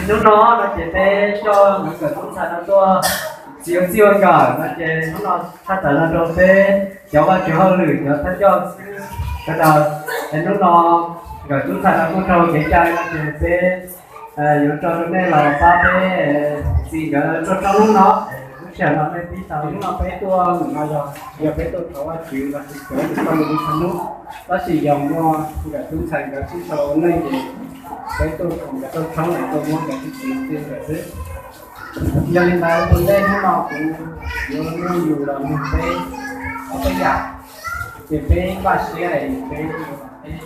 Hnub no no ces peb coj nkawm tub ntxhais no tuaj txiv ua txij ua nkawm no ces hnub no tshaj tawm los rau peb cov vaj tswv hauj lwm cov thawj coj xwb sawv daws. Es hnub no nkawm tub ntxhais no kuj raug kev cai no ces peb yuav tso rau nej los pab peb txiv nkawd tuaj txog hnub no. Lub sij hawm no nej pib tau hnub no peb tuaj no yog yog peb tuaj thov Vaj Tswv los sis cov txoj lus ib txhia hnub, tab sis yog muaj nkawm tub ntxhais nkawd sib sau ua neej ces peb tuaj thov nkawd tuaj tshoob los tuaj muab nkawd txij txiv txij nkawm xwb. Yog li ntawd ua ntej hnub no kuv yuav nug yus los nug peb ob peb yam, ces peb npaj siab es peb yuav peb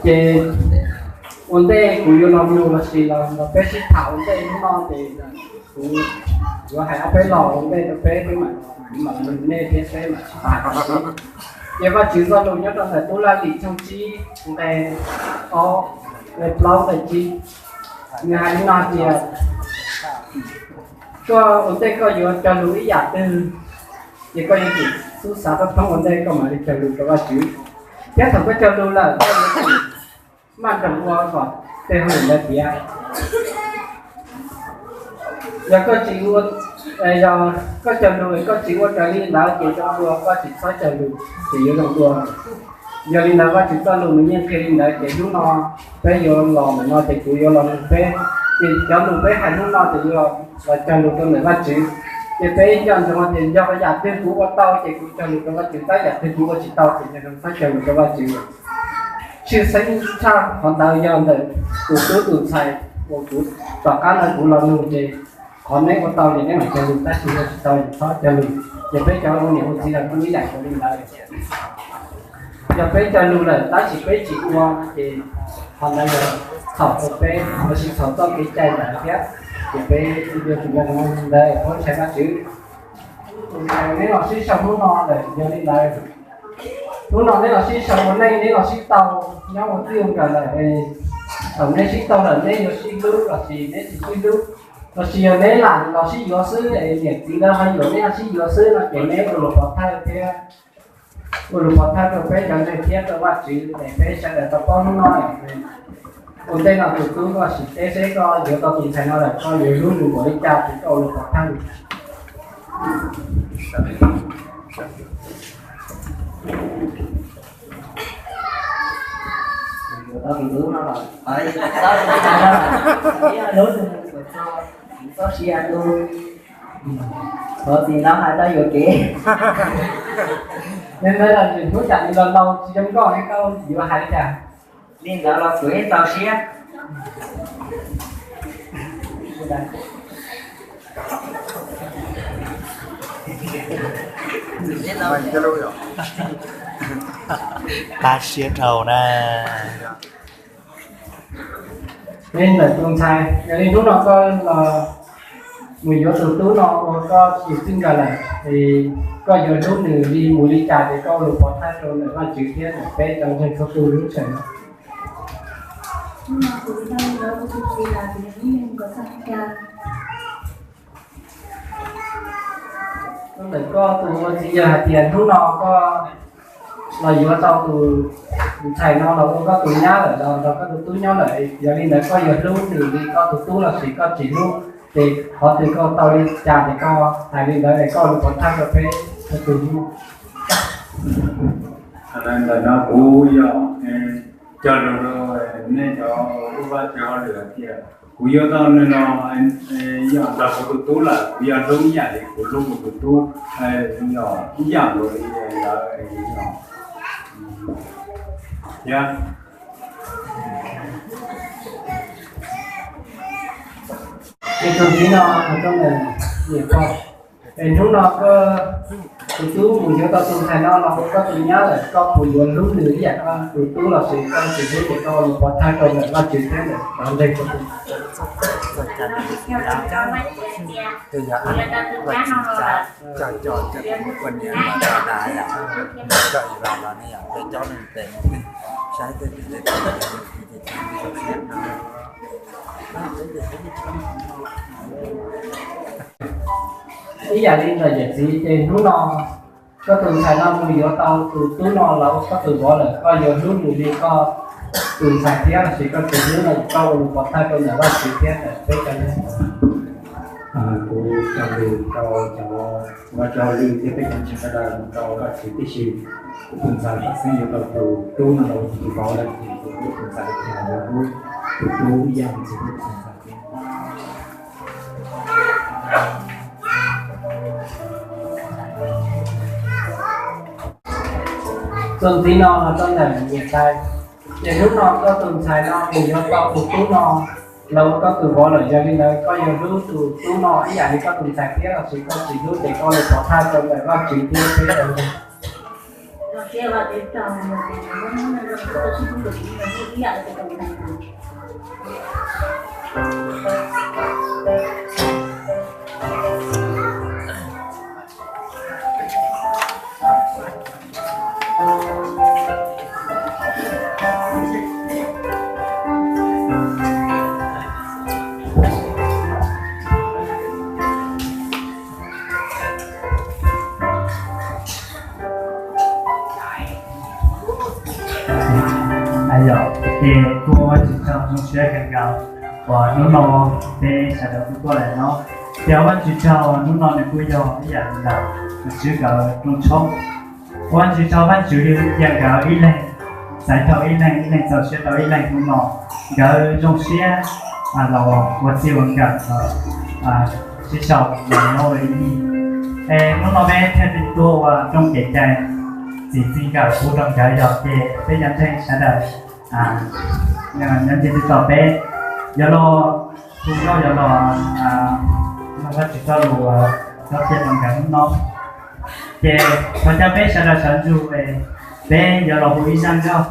Ces ua ntej kuv yuav los nug los sis los peb sib tham ua ntej hnub no ces kuv yuav hais ob peb lo ua ntej rau peb, peb mam, kuv mam nug nej thiab peb mam sib tham. Ces Vaj Tswv txoj lus nyob rau ntawm Tub Laj Lim tshooj tsib nqe ob, nqe plaub nqe tsib, nws hais li no tias, koj ua ntej koj yuav cog lus ib yam twg, ces koj yuav tsum xub xav thoob thoob ua ntej koj mam li cog lus rau Vaj Tswv. Thiab thaum koj cog lus lawm koj yuav tsum maj nroos ua kom tej hauj lwm ntawd tiav. Yog koj tsis ua, yog koj cog lus koj tsis ua raws li ntawd ces zoo dua, koj tsis txhob cog lus ces yuav zoo dua. Yog li ntawd Vaj Tswv txoj lus nws yeej qhia li ntawd ces hnub no peb yuav los ntawm no ces kuv yuav los nug peb, ces cov lus peb hais hnub no ces yuav los cog lus rau ntawm Vaj Tswv. Ces peb nco ntsoov tias yog yam twg kuv ua tau ces kuv cog lus rau Vaj Tswv, tab yam twg kuv ua tsis tau ces nco ntsoov txhob cog lus rau Vaj Tswv. Tshwj xeeb tshaj qhov ntawd yog ntawm tus tub tus ntxhais uas kuv tom qab ntawd kuv los nug ces qhov neb ua tau ces neb mam cog lus, tab sis ua tsis tau ces txhob cog lus. Ces peb cov ua niam ua txiv los kuj ib yam nkaus li ntawd. Yog peb cog lus lawm tab sis peb tsis ua ces qhov ntawd yog txhaum rau peb los sis txhaum txoj kev cai ntawd thiab. Ces peb yuav tsum nco ntsoov ntawd, paub ntshai Vaj Tswv. Tus ntxhais neb los sib sau hnub no lawm, yog li ntawd hnub no neb los sib sau ua neej, neb los sib tau nyob ua txij ua nkawm lawm, thaum neb sib tau lawm neb yuav sib hlub los sis neb tsis sib hlub, los sis yog neb lam los sib yuav xwb es niam txiv lawv ho yuam neb ho sib yuav xwb no ces neb ua lus pov thawj thiab, ua lus pov thawj rau peb cov neeg thiab rau Vaj Tswv es peb sawv daws tau paub hnub no. Ua ntej no tus tub koj sim teb seb koj yuav tau tus ntxhais no lawm koj yuav hlub nws npaum li cas ces koj ua lus pov thawj. Yuav tau tus tub no los, hlub nws, txhob siab tus, thov txim no hais tau yuam kev. Yog ntawd los hnub cas nws los laus tsis zoo nkauj ne koj yuav hais li cas? Li ntawd los kuv yeej txaus siab. Qab siab dhau na. Ntawm tus ntxhais, yog li hnub no koj los mus yuav tus tub no ua koj tus txij nkawm lawm, es koj yuav hlub nws li mus li cas ces koj ua lus pov thawj rau ntawm Vaj Tswv thiab ntawm peb cov ntseeg txhua tus lub tseem no. Hnub no kuv yuav tau yuav tus txiv los kuv yuav hlub nws npaum li cas? Ntawm koj tus ua txiv yog hais tias hnub no koj los yuav tau tus ntxhais no los ua koj tus nyab lawm los nrog koj tus tub nyob lawm, yog li ntawd koj yuav hlub nws li koj tus tub los sis koj tsis hlub? Ces qhov twg koj tau li cas ces koj hais li ntawd es koj ua lus pov thawj rau peb txhua tus hnub. Ntawm no kuv yog cog lus rau nej cov ua vaj tswv hauj lwm hais tias kuv yuav tau nws los yog nrog kuv tus tub lawm, kuv yuav hlub ib yam li kuv hlub kuv tus tub, yog ib yam nkaus li lawv thiab. Ces tus txiv no hais rau ntawm niam pog, es hnub no koj tus tub mus yuav tau tus ntxhais no los ua koj tus nyab lawm, koj puas yuav hlub nws ib yam koj tus tub los sis koj tsis hlub ces koj ua lus pov thawj rau ntawm Vaj Tswv thiab ntawm cov ntseeg txhua tus. Ib yam li ntawm yawm txiv ces hnub no koj tus ntxhais no mus yuav tau tus tub no los ua koj tus vauv lawm, koj yuav hlub nws li koj tus ntxhais thiab, lossis koj tsis hlub no koj ua lus pov thawj rau ntawm Vajtswv thiab ntawm peb cov neeg. Kuv cog lus rau cov, ua rau lwm thiab peb cov ntseeg sawv daws mus rau Vajtswv tib si. Kuv tus ntxhais Vam Xeeb yuav tau tus tub no los ua tus vauv lawm, ces kuv tus ntxhais yuav hlub tus tub ib yam li kuv tus ntxhais. Txuas ntxiv no los rau ntawm niam tais, ces hnub no koj tus ntxhais no nws yuav tau tus tub no los ua koj tus vauv lawm, yog li ntawd koj yuav hlub tus tub no ib yam li koj tus ntxhais thiab, lossis koj tsis hlub ces koj ua lus pov thawj rau ntawm Vajtswv thiab peb cov neeg. Yog, ces kuv ua Vajtswv tsaug zoo siab kawg nkaus uas hnub no peb sawv daws kuj tuaj lawm no. Ces ua Vajtswv tsaug uas hnub no nws kuj yog ib yam li ntawm tus tswv nkawd rooj tshoob. Ua Vajtswv tsaug, Vajtswv cia nkawd ib leeg txais tau ib leeg, ib leeg txaus siab tau ib leeg hnub no. Nkawd zoo siab los ua txij ua nkawm los sib sau los nyob ua ib yig. Es hnub no peb thiaj li tuaj ua rooj kev cai txim txij nkawm pub rau nkawd yog ces peb cov ntseeg sawv daws nyob ntsia tsis tau peb yuav los hu nkauj, yuav los nug Vajtswv txoj lus uas txog cia rau nkawd hnub no. Ces thov caw peb sawv daws sawv ntsug, peb yuav los hu ib zaj nkauj.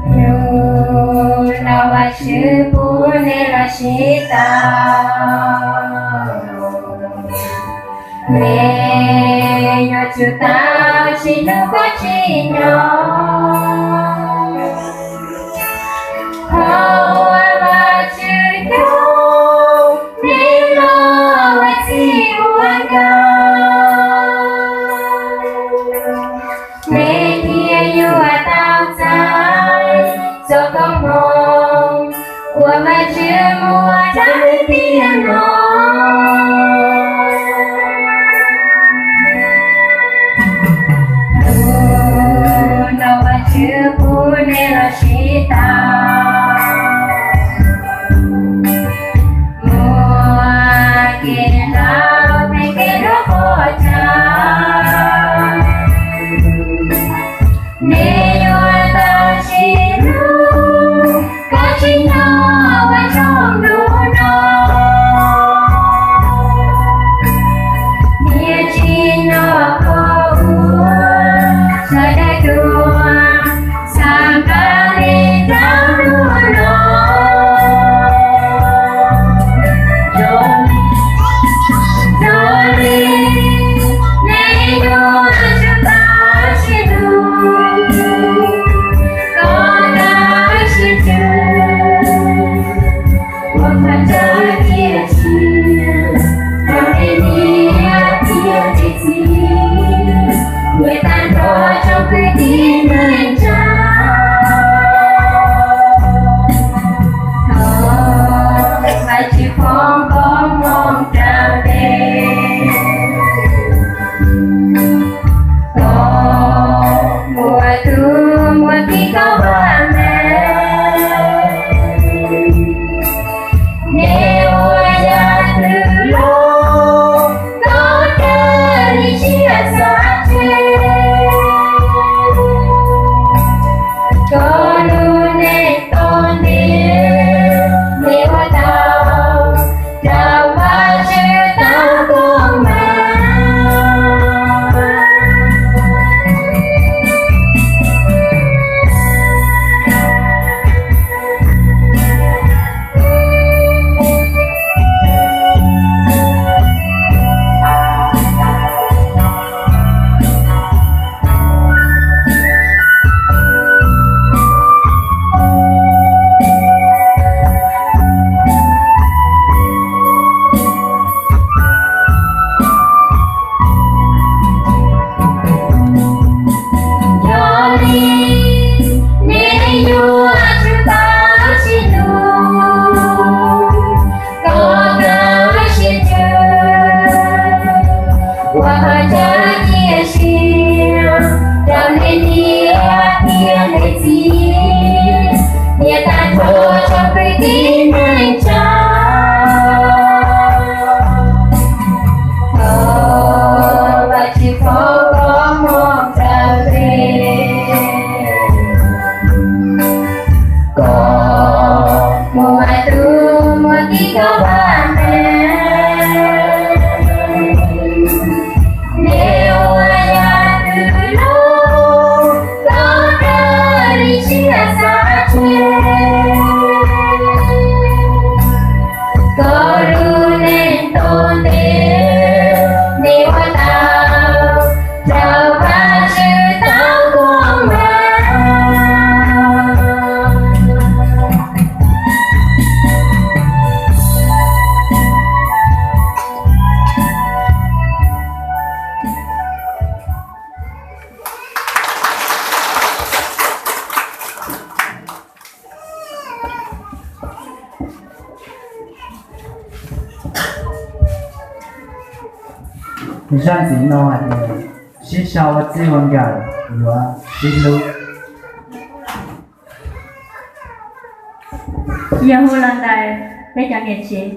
Hnub no Vajtswv pub nej los sib tau, nej yuav tsum tau tsis hnub koj tsis nyob. Qhov uas Vajtswv coj nej los ua txij ua nkawm, nej thiaj yuav tau txais txoj koob hmoov uas Vajtswv muab rau nej tiag no. Hnub no Vajtswv Niam tais txhua tsoom kwv tij neej tsa, thov Vajtswv foom koob hmoov rau peb, kom muaj tub muaj kiv koj vam meej. Nej ua yam twg los, thov raws li siab xav tseg. Koj lub neej tau ntev, nej ua tau rau Vajtswv tau koob hmoov. Zaj ntxiv no hais tias sib sau ua txij ua nkawm yuav sib hlub. Yog hu los ntawm peb cov niam tsev.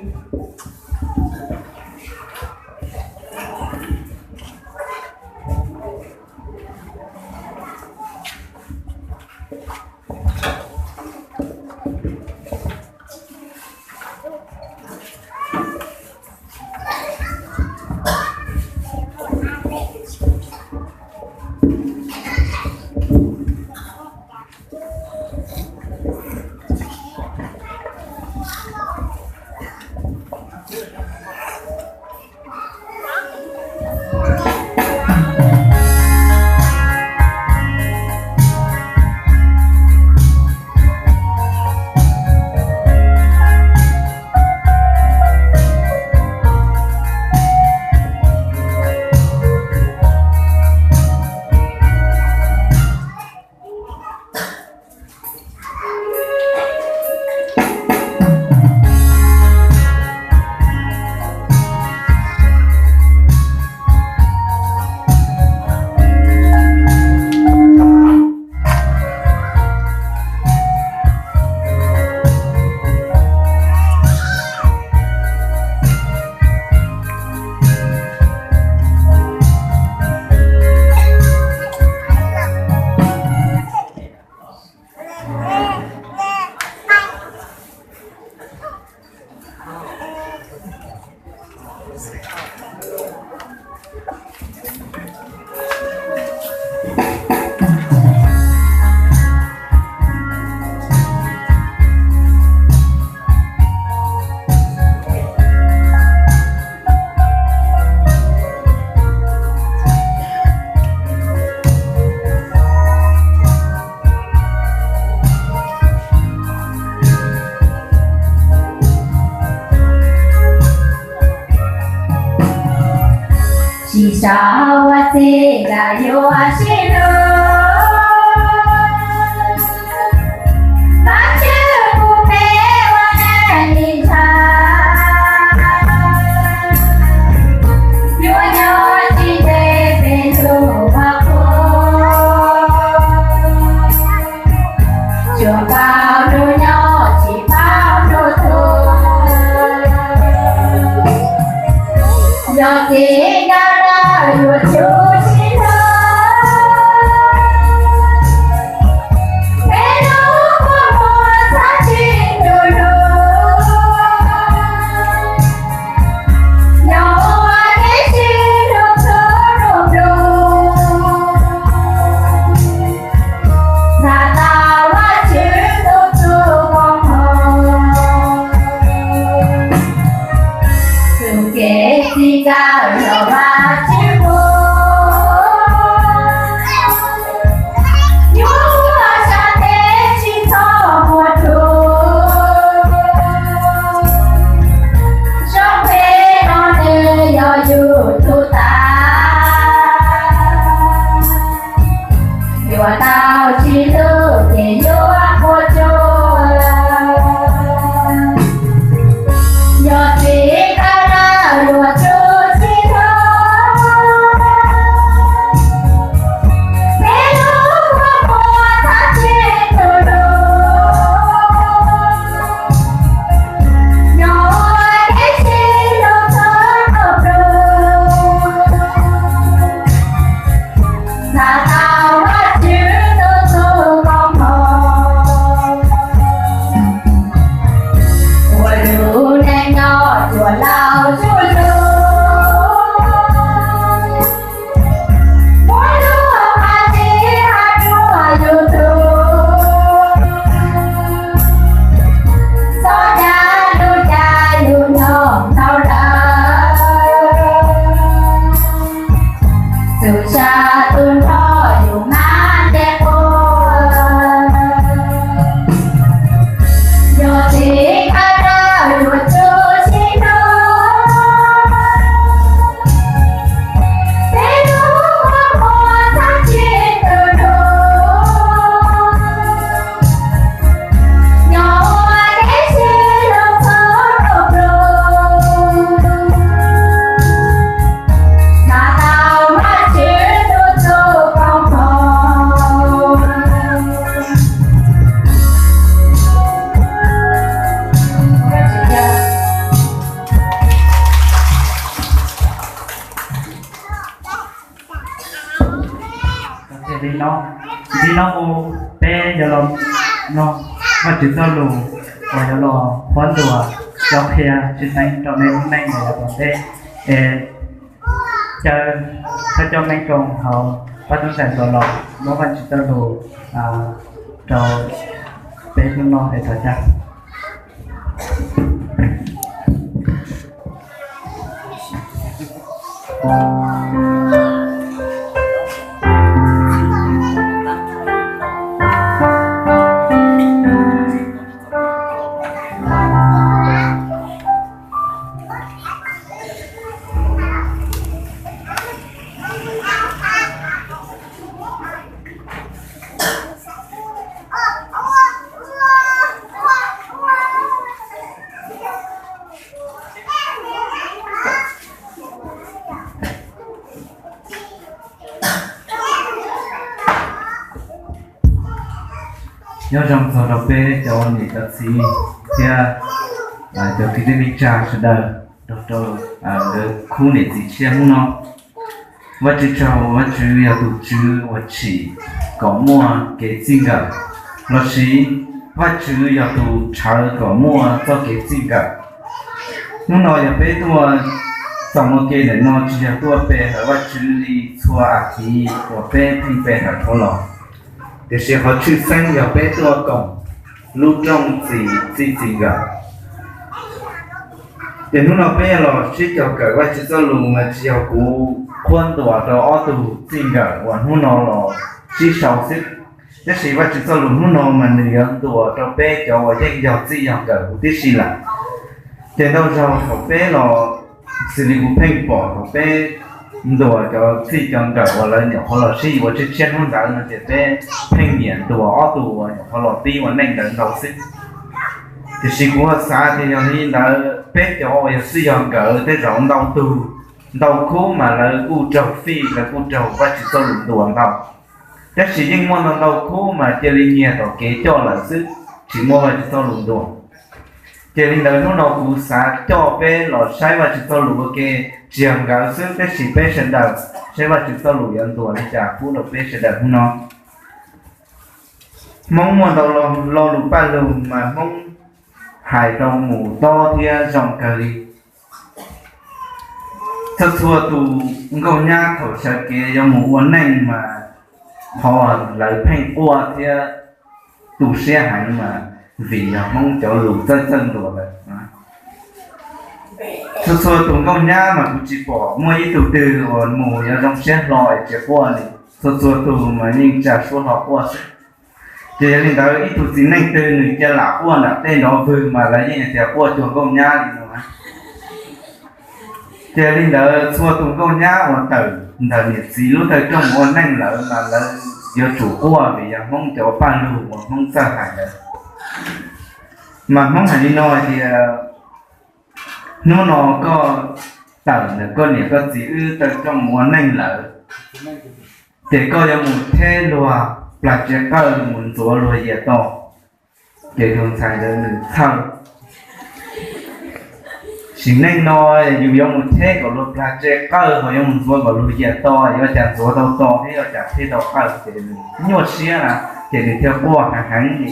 Tsis tau ua txij nkawm yuav sib hlub, Vajtswv pub peb ua neej li ntawd, yuav nyob tsis ntev peb tus vaj qhua. Tsuas paub hnub nyob tsis paub hnub tuag, yog txiv nkawd lawv yuav tsum sib hlub, peb lub kua muag txhob tsis tu lub, yog ua kev sib hlub txhua lub ntuj. Nag tau Vajtswv tus txuj koob hmoov, tus kev txij nkawm yog Vajtswv pub. Li no, li no mus peb yuav los mloog Vajtswv txoj lus uas yuav los qhuab ntuas cov qhia tsis teev rau nej lub neej uas yav tom ntej. Es caw thawj coj Meej Koos hauv pab tub ntxhais Ntuas los muab Vajtswv txoj lus rau peb hnub no es thov caw. Nyob zoo txog rau peb cov niam cov txiv thiab cov kwv tij neej tsa sawv daws, nrog rau nkawd khub niam txiv tshiab hnub no. Vajtswv tsaug, Vajtswv yog tus Tswv uas tsim kom muaj kev txij nkawm, lossis Vajtswv yog tus tshawv kom muaj txoj kev txij nkawm. Hnub no yog peb tuaj txog ua ke ntawm no tsis yog tuaj pe hawm Vajtswv li txhua as thiv uas peb pheej pe hawm dhau los, tiam sis qhov tshwj xeeb yog peb tuaj koom lub rooj txim txij txij nkawm. Ces hnub no peb los sib cog kawm Vajtswv txoj lus mas tsis yog kuv qhuab ntuas rau ob tug txij nkawm uas hnub no los sib sau xwb, tab sis Vajtswv txoj lus hnub no mas nws yuav ntuas rau peb cov uas yeej yog txij yog nkawm huv tib si lawm. Ces ntau zaug thaum peb los, xws li kuv pheej pom thaum peb ntuas cov txij cov nkawm uas lawv nyuam qhuav los sib yuav tshiab tshiab hnub ntawd no ces peb pheej nyiam ntuas ob tug uas nyuam qhuav los pib ua neej ntawd ntau xwb. Tiam sis kuv ho xav tias yog li ntawd peb cov uas yog txij yog nkawm tej zaum ntau tug, ntau khub mas lawv kuj raug fij, lawv kuj raug Vajtswv txoj lus ntuas ntau. Tab sis yeej muaj ntau ntau khub mas cia li nyiag tom kev coj lawm xwb, tsis muaj Vajtswv txoj lus ntuas. Ces li ntawd hnub no kuv xav coj peb los saib Vajtswv txoj lus ua ke, tsis yog nkawd xwb tab sis peb sawv daws, saib Vajtswv txoj lus yuav ntuas li cas pub rau peb sawv daws hnub no. Hmoob muaj ntau lo lus paj lug mas Hmoob hais tau mus tob thiab zoo kawg li. Txhua txhua tus nkauj nyab thaum sawv kev yuav mus ua neej mas qhov lawv pheej quaj thiab tu siab heev mas vim yog Hmoob cov lus txawj txawj ntuas lawm. Txhua txhua tus nkauj nyab mas kuv tsis pom muaj ib tug twg uas mus yuav zoo siab hlo es tsis quaj li. Txhua txhua tus mas yeej tsa suab hlo quaj xwb. Ces yog li ntawd ib tug txiv neej twg nws cia lam quaj nram tej nrov vwg mas lawv yeej hais tias quaj cuag nkauj nyab li no. Ces yog li ntawd txhua tus nkauj nyab uas tawm ntawm niam txiv lub tawg rooj ua neej lawm mas lawv yuav tsum quaj vim yog Hmoob cov paj lug uas Hmoob txawj hais ntawd. Mas Hmoob hais li no hais tias, hnub no koj tawm ntawm koj niam koj txiv wb tawg rooj ua neej lawm, ces koj yuav mus theb luag plag tsev qawj mus ntxuav luag yias to. Ces tus ntxhais ntawd nws txhawj, sim neej no yus yuav mus theb kom luag plag tsev qawj ho yuav mus ntxuav kom luag yias to, yuav cas ntxuav tau to thiab yuav cas theb tau qawj, ces nws nyuaj siab na, ces nws thiaj quaj heev heev li.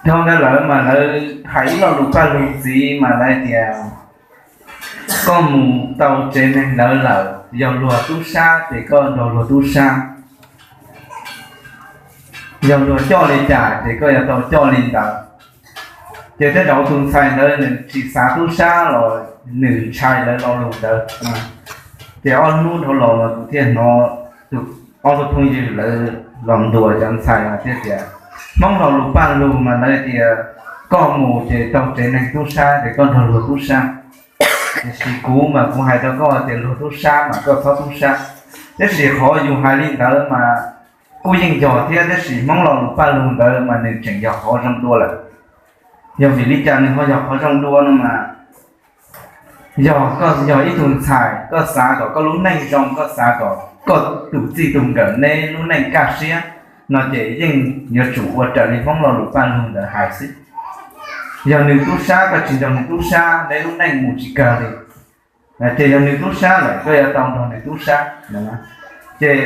Dhau ntawd lawm mas lawv hais ib lo lus paj lug ntxiv mas lawv tias, koj mus tau tsev neeg ntawd lawm, yog luag tub sab ces koj nrog luag tub sab, yog luag coj li cas ces koj yuav tau coj li ntawd. Ces tej zaum tus ntxhais ntawd nws tsis xav tub sab los nws ntshai lawv lo lus ntawd. Ces ob hnub dhau los mas kuv thiaj hnov tus, ob tug phooj ywg lawv los ntuas cov ntxhais mas thiaj tias, Hmoob lo lus paj lug mas lawv tias koj mus ces tau tsev neeg tub sab ces koj nrog luag tub sab. Tiam sis kuv mas kuv hais rau koj tias luag tub sab mas koj txhob tub sab. Tab sis qhov yus hais li ntawd mas kuj yeej yog thiab, tab sis Hmoob lo lus paj lug ntawd mas nws tseem yog qhov zoo dua lawm. Yog vim li cas nws ho yog qhov zoo dua no mas, yog koj yog ib tug ntxhais, koj xav kom koj lub neej zoo, koj xav kom koj tus txij tus nkawm neb lub neej kaj siab no ces yeej yuav tsum ua raws li Hmoob lo lus paj lug ntawd hais xwb. Yog nws tub sab koj tsis nrog nws tub sab, neb lub neej mus tsis kawg li. Ces yog nws tub sab lawm koj yuav tau nrog nws tub sab. Ces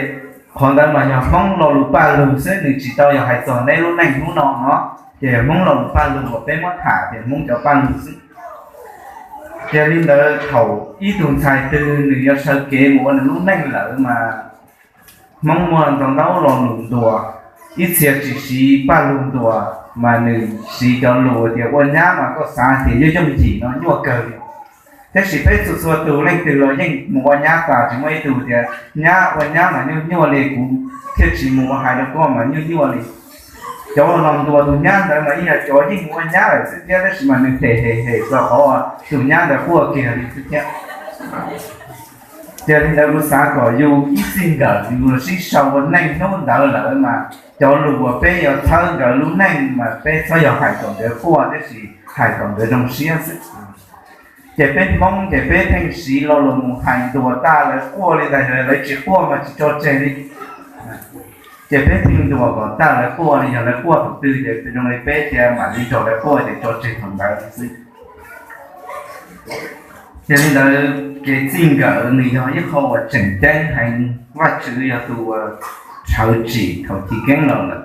qhov ntawd mas yog Hmoob lo lus paj lug xwb, nws tsis tau yog hais txog neb lub neej hnub no no. Ces Hmoob lo lus paj lug uas peb muab tham tias Hmoob cov paj lug xwb. Ces li ntawd thaum ib tug ntxhais twg nws yuav sawv kev mus ua nws lub neej lawm mas Hmoob muaj ntau ntau lo lus ntuas. Ib txhia tsis siv paj lug ntuas mas nws siv cov lus tias ua nyab mas koj xav tias yooj yooj yim no nyuaj kawg li. Tab sis peb txhua txhua tus leej twg los yeej mus ua nyab tas, tsis muaj ib tug tias nyab ua nyab mas nyuaj nyuaj li, kuv thiaj tsis mus ua, hais rau koj mas nyuaj nyuaj li. Cov los ntuas tus nyab ntawd mas yeej yog cov yeej mus ua nyab lawm xwb thiab, tab sis mas nws hem hem hem txog qhov tus nyab ntawd quaj kiag li xwb thiab. Ces li ntawd kuv xav kom yus ib txij nkawm yus los sib sau ua neej hnub ntawd lawm mas cov lus uas peb yuav txhawb nkawd lub neej mas peb txhob yog hais kom nkawd quaj, tab sis hais kom nkawd zoo siab xwb. Ces peb Hmoob ces peb pheej siv lo lus mus hais ntuas tag lawv quaj li ntawd, lawv tsis quaj mas tsis tso tseg li. Ces peb pheej ntuas kom tag lawv quaj li, yog lawv quaj thaum twg ces zoo li peb thiab mam li nrog lawv quaj ces tso tseg thaum ntawd xwb. Yog li ntawd kev txij nkawm nws yog ib qho uas tseem ceeb heev, Vajtswv yog tus uas rhawv tsim thaum chiv keeb los lawm.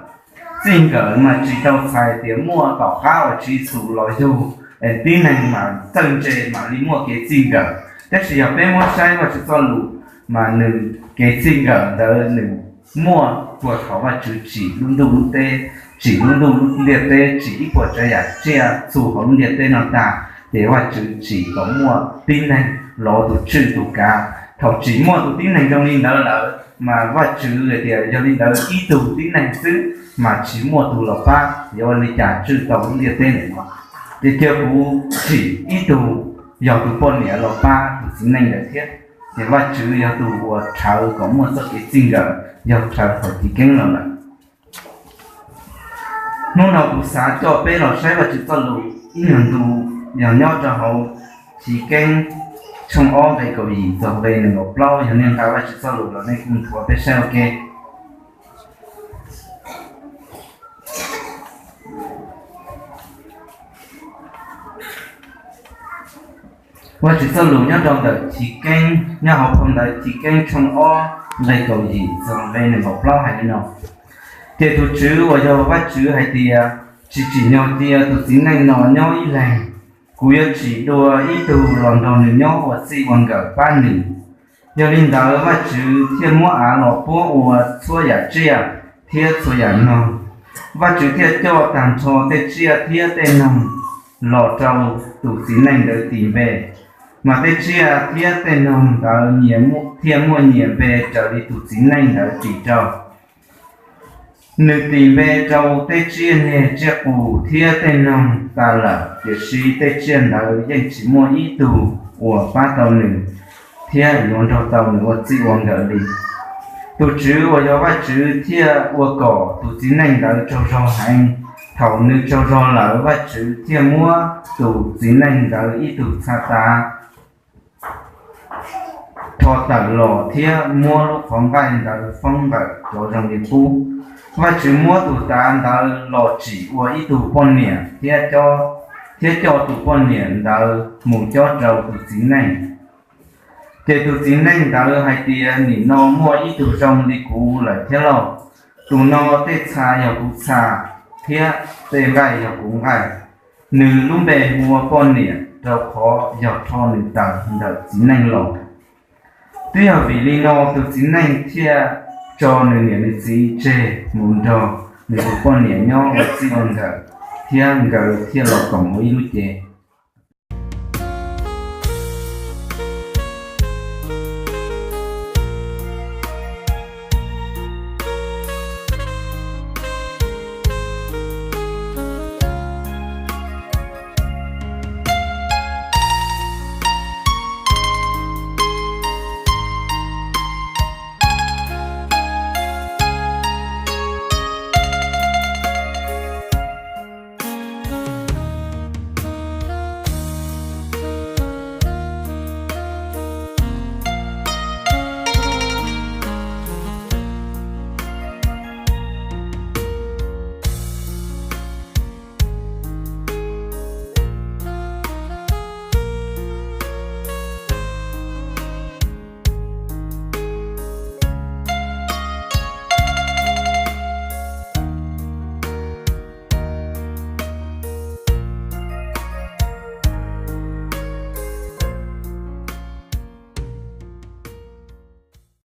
Txij nkawm mas tsis tau txhais tias muaj tom qab uas tsiv xus los yug es tib neeg mas txawj ntse mam li muaj kev txij nkawm. Tab sis yog peb muab saib Vajtswv txoj lus mas nws kev txij nkawm ntawd nws muaj puag thaum Vajtswv tsim lub ntuj lub teb, tsim lub ntuj lub ntiaj teb, tsim ib puas tsav yam tsiaj txhu hauv lub ntiaj teb no tag, ces Vajtswv tsim kom muaj tib neeg los tus tswj tus kav. Thaum tsim muaj tus tib neeg zoo li ntawd lawm mas Vajtswv hais tias yog li ntawd ib tug tib neeg xwb mas tsis muaj tus los pab, yuav ua li cas tswj tau lub ntiaj teb ntawm no. Ces cia kuv tsim ib tug yog tus poj niam los pab tus txiv neej ntawd thiab. Ces Vajtswv yog tus uas rhawv kom muaj txoj kev txij nkawm, yog rhawv thaum chiv keeb los lawm. Hnub no kuv xav coj peb los saib Vajtswv txoj lus ib nyuag ntu, yog nyob rau hauv Chiv Keeb tshooj ob nqe kaum yim txog nqe nees nkaum plaub. Yog nej nqa Vajtswv txoj lus los nej kuj nthuav peb saib ua ke. Vajtswv txoj lus nyob rau ntawm Chiv Keeb, nyob hauv phau ntawv Chiv Keeb tshooj ob nqe kaum yim txog nqe nees nkaum plaub hais li no: Ces tus Tswv uas yog Vajtswv hais tias, tsis tsim nyog cia tus txiv neej no nyob ib leeg. Kuv yuav tsim dua ib tug los nrog nws nyob ua txij ua nkawm pab nws. Yog li ntawd Vajtswv thiaj muab av los puab ua txhua yam tsiaj thiab txhua yam noog. Vajtswv thiaj coj tag nrho tej tsiaj thiab tej noog los rau tus txiv neej ntawd tis npe, mas tej tsiaj thiab tej noog ntawd nyias thiaj muaj nyias npe raws li tus txiv neej ntawd tis rau. Nws tis npe rau tej tsiaj niag tsiaj qus thiab tej noog tas lawm, tiam sis tej tsiaj ntawd yeej tsis muaj ib tug uas pab tau nws thiab yuav nrog tau nws ua txij ua nkawm li. Tus Tswv uas yog Vajtswv thiaj ua kom tus txiv neej ntawd tsaug zog heev. Thaum nws tsaug zog lawm, Vajtswv thiaj muab tus txiv neej ntawd ib tug txha tav rho tawm los thiab muab lub qhov nqaij ntawd foob ntawm cov zoo li qub. Vajtswv muab tus tav ntawd los tsim ua ib tug poj niam thiab coj tus poj niam ntawd mus cob rau tus txiv neej. Ces tus txiv neej ntawd hais tias, nim no muaj ib tug zoo li kuv lawm thiab lauj. Tus no tej txha yog kuv txha thiab tej nqaij yog kuv nqaij. Nws lub npe hu ua poj niam, rau qhov yog rho nws tawm ntawm txiv neej los. Twb yog vim li no tus txiv neej thiaj tso nws niam nws txiv tseg mus nrog nws tus poj niam nyob ua txij ua nkawm, thiab nkawd thiaj los koom ua ib lub cev.